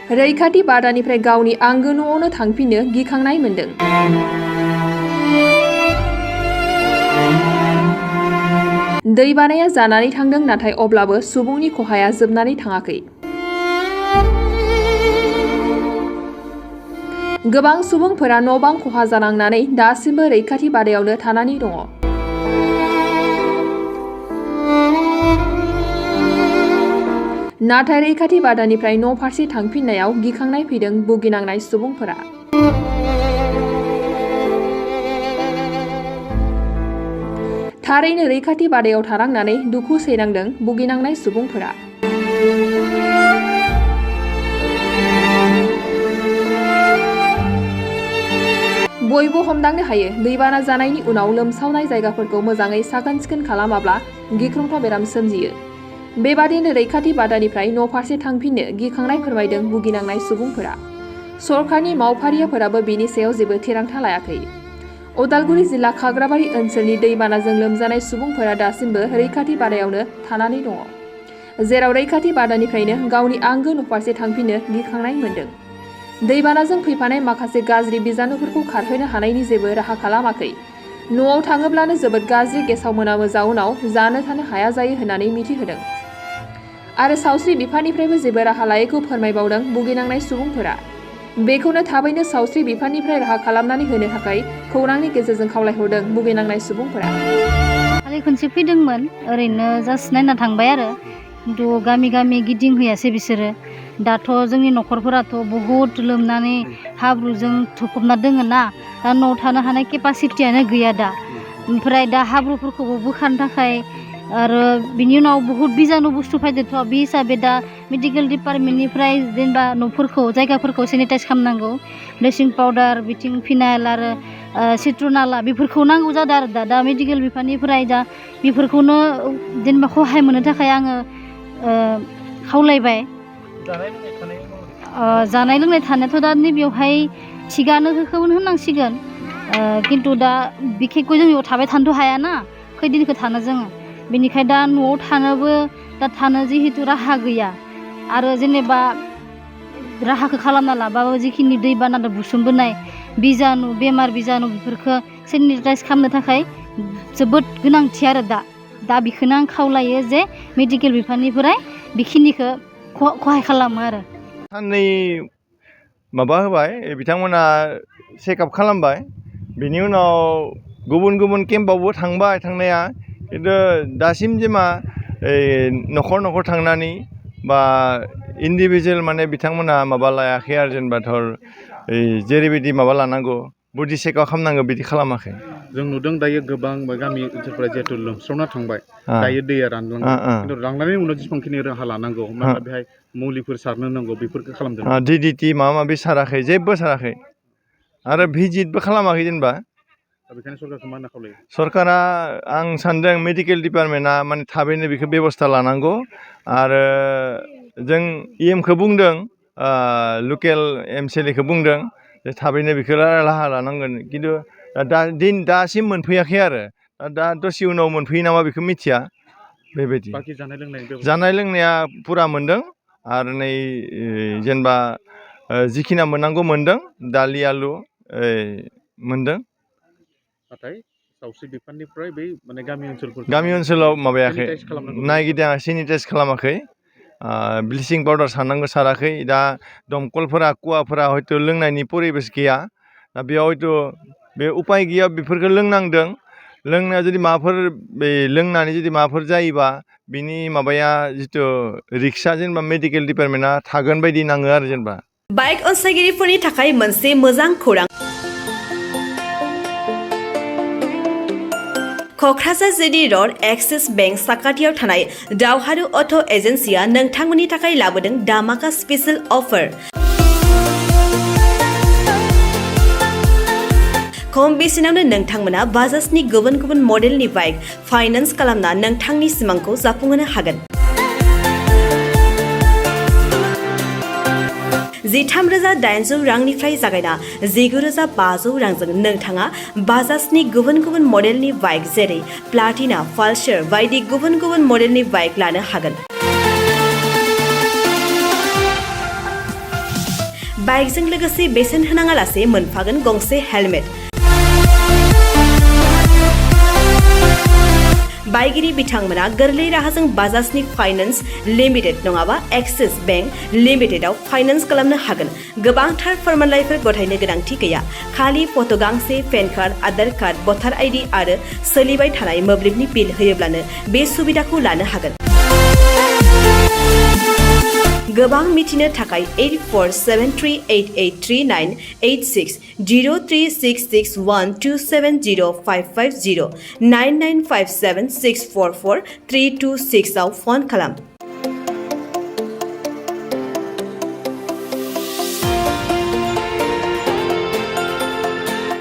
रैखाथि बादानिफ्राय गावनि आंगो न'आवनो थांफिननो गिखांनाय मोन्दों। दैबानाया जानानै थांदों, नाथाय अब्लाबो सुबुंनि खहाया जोबनानै थाङाखै। गोबां सुबुंफोरा न' बां खहा जानांनानै दासिमबो रैखाथि बादायावनो थानानै दङ। नाथाय रैखाथि बादानिफ्राय न' फारसे थांफिननायाव गिखांनाय फैदों भुगिनांनाय सुबुंफोरा। थारैनो रैखाथि बादायाव थानांनानै दुखु सैनांदों भुगिनांनाय सुबुंफोरा। बयबो हमदांनो हायो, दैबाना जानायनि उनाव लोमसावनाय जायगाफोरखौ मोजाङै साखोन सिखोन खालामाब्ला गिख्रंथाव बेराम सोमजियो। बेबादिनो रैखाथि बादानिफ्राय न' फारसे थांफिननो गिखांनाय फोरमायदों भुगिनांनाय सुबुंफोरा। सरकारनि मावफारियाफोराबो बेनि सायाव जेबो थिरांथा लायाखै। उदालगुरि जिल्ला खाग्राबारि ओनसोलनि दैबानाजों लोमजानाय सुबुंफोरा दासिमबो रैखाथि बादायावनो थानानै दङ, जेराव रैखाथि बादानिफ्रायनो गावनि आंगो न'फारसे थांफिननो गिखांनाय मोन्दों। दैबानाजों फैफानाय माखासे गाज्रि बिजानुफोरखौ खारहोनो हानायनि जेबो राहा खालामाखै। न'आव थाङोब्लानो जोबोद गाज्रि गेसाव मोनामो, जाउनाव जानो थानो हाया जायो होननानै मिथिहोदों। आरो सावस्रि बिफाननिफ्रायबो जेबो राहा लायैखौ फोरमायबावदों भुगिनांनाय सुबुंफोरा। बेखौनो थाबैनो सावस्रि बिफाननिफ्राय राहा खालामनानै होनो थाखाय खौरांनि गेजेरजों खावलायहरदों भुगिनांनाय सुबुंफोरा। खालि खनसे फैदोंमोन, ओरैनो जास्ट नायना थांबाय आरो, खिन्थु गामि गामि गिदिंहैयासै बिसोरो। दाथ' जोंनि न'खरफोराथ' बहुद लोमनानै हाब्रुजों थुफबना दोङो ना, दा न'आव थानो हानाय केपासिटियानो गैया दा। ओमफ्राय दा हाब्रुफोरखौबो बोखारनो थाखाय आरो बिनि उनाव बहुद बिजानु बुस्थु फैदोंथ', बे हिसाबै दा मेडिकेल डिपार्टमेन्टनिफ्राय जेनेबा न'फोरखौ जायगाफोरखौ सेनिटाइज खालामनांगौ। ब्लिचिं पाउडार, बिथिं फिनाइल आरो सिट्रनाला बेफोरखौ नांगौ जादों आरो दा मेडिकेल बिफाननिफ्राय दा बेफोरखौनो जेनेबा सहाय मोननो थाखाय आङो खावलायबाय। जानाय लोंनाय थानायाथ' दा नैबेयावहाय थिगानो होननांसिगोन, खिन्थु दा बिखेखखै जों बेयाव थाबाय थानोथ' हायाना, खैदिनखौ थानो जोङो। बेनिखायनो दा न'आव थानोबो दा थानो जिहेतु राहा गैया, आरो जेनेबा राहाखौ खालामना लाबाबो जिखिनि दैबानाजों बुसोमबोनाय बिजानु, बेमार बिजानु बेफोरखौ सेनिटाइज खालामनो थाखाय जोबोद गोनांथि आरो दा बेखौनो आं खावलायो जे मेडिकेल बिफाननिफ्राय बेखिनिखौ खहाय खालामो आरो। साननै माबा होबाय, बिथांमोना चेकआप खालामबाय, बिनि उनाव गुबुन गुबुन केम्पआवबो थांबाय थांनाया, खिन्थु दासिम जेमा न'खर न'खर थांनानै बा इन्डिभिजुवेल माने बिथांमोना माबा लायाखै आरो, जेनेबा धर जेरैबायदि माबा लानांगौ बडि चेकआप खालामनांगौ बिदि खालामाखै। जों नुदों दायो गोबां गामि ओनसोलफोरा जिहेतु लोमस्रावना थांबाय, दायो दैया रानलांदों, खिन्थु रानलांनायनि उनाव जेसेबांखिनि राहा लानांगौ, मानोना बेहाय मुलिफोर सारनो नांगौ, बेफोरखौ खालामदों। DDT माबा माबि साराखै, जेबो साराखै, आरो भिजिटबो खालामाखै जेनेबा। बेखायनो सरकारखौ मा होनना खावलायो? सरकारा आं सानदों मेडिकेल डिपार्टमेन्टआ माने थाबैनो बेखौ बेब'स्था लानांगौ। आरो जों EMखौ बुंदों, लकेल MCLAखौ बुंदों जे थाबैनो बेखौ राहा लानांगोन, खिन्थु दासिम मोनफैयाखै आरो, दा दसे उनाव मोनफैयो नामा बेखौ मिथिया। बेबायदि जानाय लोंनाया फुरा मोनदों, आरो नै जेनेबा जिखिना मोननांगौ मोनदों, दालि आलु मोनदों। नाथाय सावस्रि बिफाननिफ्राय बै माने गामि ओनसोलाव माबायाखै, सेनिटाइज खालामाखै, ब्लिचिं पाउडार सारनांगौ साराखै। दा दमखलफोरा कुवाफोरा हयथ' लोंनायनि परिबेस गैया, दा बेयाव हयथ' बे उपाय गैया, बेफोरखौ लोंनांदों। लोंनाया जुदि माबाफोर लोंनानै जुदि माबाफोर जायोबा बिनि माबाया जिथु रिक्सआ जेनेबा मेडिकेल डिपार्टमेन्टआ थागोन बायदि नाङो आरो जेनेबा। बाइक अनसायगिरिफोरनि थाखाय मोनसे मोजां खौरां। Kokrajhar JD road axis bank साखाथियाव थानाय दावहारु अट' एजेन्सिया नोंथांमोननि थाखाय लाबोदों दामाका स्पेशेल अफार। खम बेसेनावनो नोंथांमोना बाजाजनि गुबुन गुबुन मडेलनि बाइक फाइनान्स खालामना नोंथांनि सिमांखौ जाफुंहोनो हागोन। 13,800 रांनिफ्राय जागायना 19,500 रांजों नोंथाङा बाजाजनि गुबुन गुबुन मडेलनि बाइक जेरै प्लाटिना, पालसार बायदि गुबुन गुबुन मडेलनि बाइक लानो हागोन। बाइकजों लोगोसे बेसेन होनाङालासे मोनफागोन गंसे हेलमेट। बायगिरि बिथांमोना गोरलै राहाजों बाजाजनि फाइनान्स लिमिटेड नङाबा एक्सिस बेंक लिमिटेडआव फाइनान्स खालामनो हागोन। गोबांथार फोरमानलाइफोर गथायनो गोनांथि गैया। खालि फट' गांसे, पेन कार्ड, आधार कार्ड, भटार आइडि आरो सोलिबाय थानाय मोब्लिबनि बिल होयोब्लानो बे सुबिदाखौ लानो हागोन। गोबां मिथिनो थाखाय 8473883986 036612705550 9957644326 आव फन खालाम।